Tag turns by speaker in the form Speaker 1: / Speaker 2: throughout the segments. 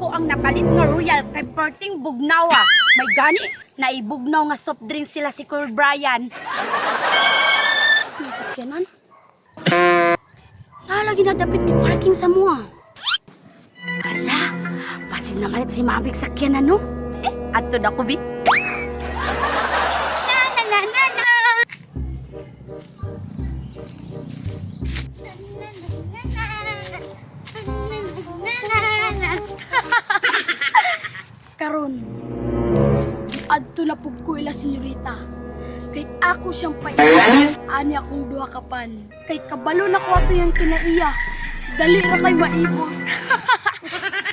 Speaker 1: Ako ang napalit nga royal kay perting bugnawa. May gani naibugnaw nga soft drink sila si Kuya Brian. Ano sakyanan? Nalagi na dapit ni parking sa mua. Ala, pasig na malit si Mami sakyanan no? Eh, adto na ko bi. Na na na na na.
Speaker 2: Karon, adto na pug ko ila senyorita. Kay ako siyang pailan, ani akong duha ka pan. Kay kabalo na ko ato yung kinaiya. Dali ra kay maibog.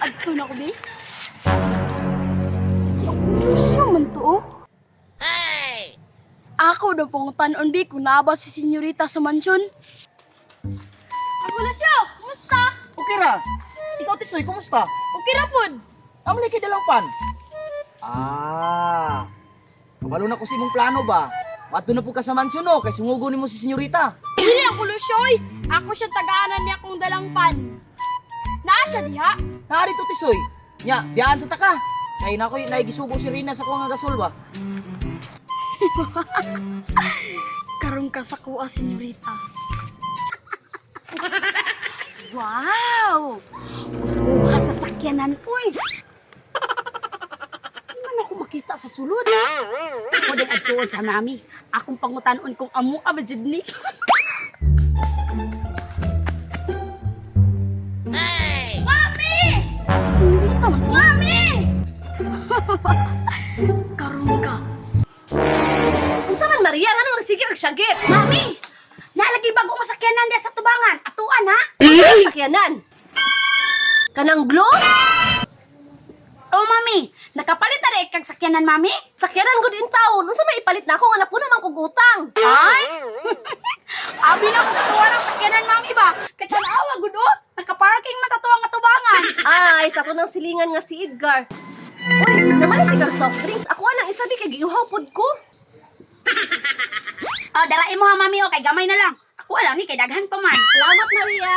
Speaker 2: Adto na ko be. Si Lucio man to oh. Ako daw pangutan-on be kung naa ba si senyorita sa mansyon. Ako Lucio, kumusta?
Speaker 3: Okay ra. Ikaw, Tisoy, kumusta?
Speaker 2: Okay ra pod.
Speaker 3: Amo na kay dalang pan. Ah. Kabalo na ko sa imong plano ba? Wato na po ka sa mansyon no, kay sungugo nimo si senyorita.
Speaker 2: Dili ako Lucio, oy. Ako siya tagaanan niya akong dalang pan. Naa siya diha.
Speaker 3: Naari to, Tisoy. Nya, biyaan sa taka. Kay na ko'y naigisugo si Rina sa kuha nga gasol ba?
Speaker 2: Karon ka sa kuha, senyorita.
Speaker 1: Wow! Kukuha sa sakyanan, uy! Hindi man ako makita sa sulod. Ako din adtuon sa mami. Akong pangutanon kung amo ba jud ni.
Speaker 2: Mami! Si senyorita man. Mami! Karon ka.
Speaker 4: Unsa man Maria nganong nagsige og syagit?
Speaker 1: Mami! Nalagi bago ang sakyanan diya sa tubangan. Atuan ha?
Speaker 4: Unsa ang sakyanan? Kanang blue?
Speaker 1: Oh, mami! Nakapalit na rin kag sakyanan, mami?
Speaker 4: Sakyanan gud in taon. Unsa may ipalit nako nga napuna man kog utang?
Speaker 1: Ay! Abi na ko katuwa ng sakyanan, mami ba? Kay tanawa gud oh. Nakaparking man sa tuwang atubangan.
Speaker 4: Ay, sa nang silingan nga si Edgar. Uy, namalit ikaw soft drinks. Ako anang isa bi kay giuhaw pod ko.
Speaker 1: Oh, darain mo ha, mami, oh, kay gamay na lang. Ako lang ni kay daghan pa man.
Speaker 4: Salamat Maria.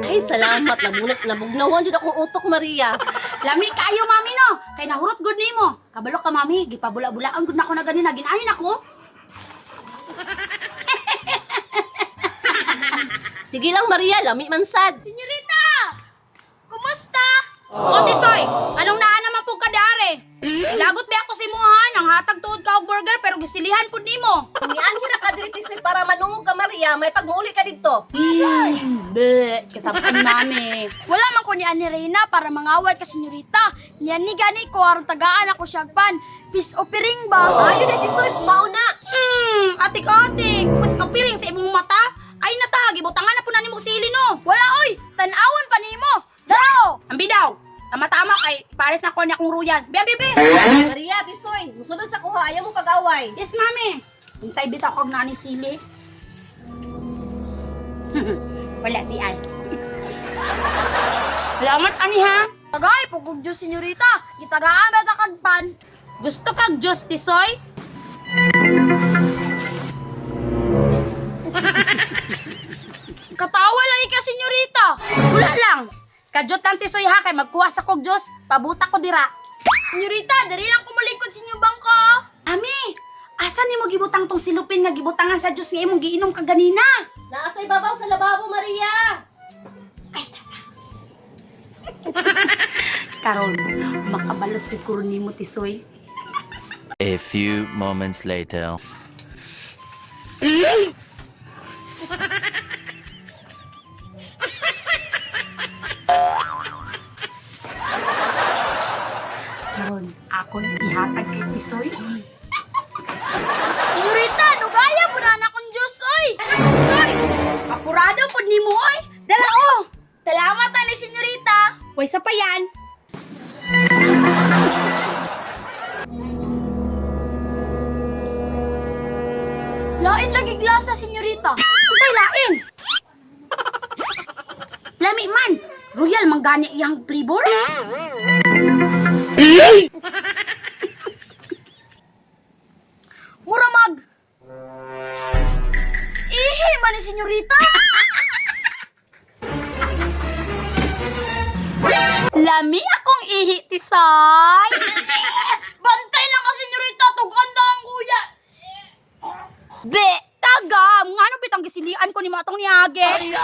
Speaker 4: Ay, salamat. Nabunot, nabugnawan jud akong utok, Maria.
Speaker 1: Lami kayo, mami, no. Kay nahurot gud nimo. Kabalo ka, mami. Gipabula-bulaan gud nako na ganina. Ginahin ako.
Speaker 4: Sige lang, Maria. Lami man sad.
Speaker 2: Senyorita! Kumusta?
Speaker 1: O, Tisoy, anong naa naman po ka dare? Lagot ba ako si Muhan? Ang hatag tuod ka og burger pero gisilihan pud nimo.
Speaker 4: Nianhi ra ka diri Tisoy para manungog ka Maria, may pagmuuli ka didto.
Speaker 1: Be, kasapan mami.
Speaker 2: Wala man ko ni Ani Reyna para mangawat ka, senyorita. Niyan ni gani ko aron tagaan ako siyag pan. Peace offering ba?
Speaker 4: Ayo na Tisoy kung mao na.
Speaker 1: Atik-atik. Pus kapiring sa imong mata. Ay nata, gibutangan na po na nimo sili no.
Speaker 2: Wala oy, tan-awon pa nimo.
Speaker 1: Dao! Ang bidaw. Tama-tama kay pares na ko niya kong ruyan. Be, be, be.
Speaker 4: Maria, Tisoy, musulod sa kuha, ayaw mo pag-away.
Speaker 1: Yes, mami. Hintay bitaw kog nani sili. Wala di ay. Salamat ani ha.
Speaker 2: Tagay pugog Diyos, senyorita. Gitagaan ba ta kag pan?
Speaker 1: Gusto kag Diyos tisoy?
Speaker 2: Katawa lagi ka, senyorita.
Speaker 1: Wala lang. Kadyot lang tisoy ha kay magkuha sa kog Diyos, pabuta ko dira.
Speaker 2: Senyorita, diri lang kumulikod sa inyong bangko.
Speaker 1: Ami, asa nimo gibutang tong silupin nga gibutangan sa Diyos nga imong giinom kaganina?
Speaker 4: Naa sa ibabaw sa lababo, Maria.
Speaker 1: Ay, tata. Karon, makabalos siguro nimo tisoy.
Speaker 5: A few moments later.
Speaker 1: Karon, ako ni ihatag kay tisoy.
Speaker 2: Senyorita, dugaya po na akong Diyos, oy.
Speaker 1: Tisoy, apurado pod nimo oy. Dala oh.
Speaker 2: Salamat ani, senyorita.
Speaker 1: Way sa pa yan.
Speaker 2: Lain lagi glasa, senyorita.
Speaker 1: Unsay lain? Lami man. Royal man gani iyang flavor.
Speaker 2: Mura mag. man ni senyorita.
Speaker 1: Lami akong ihi, Tisoy.
Speaker 2: Bantay lang ka, senyorita. Tugan na ang kuya.
Speaker 1: Be, tagam! Nga ano bitang gisilian ko ni mo atong niagi?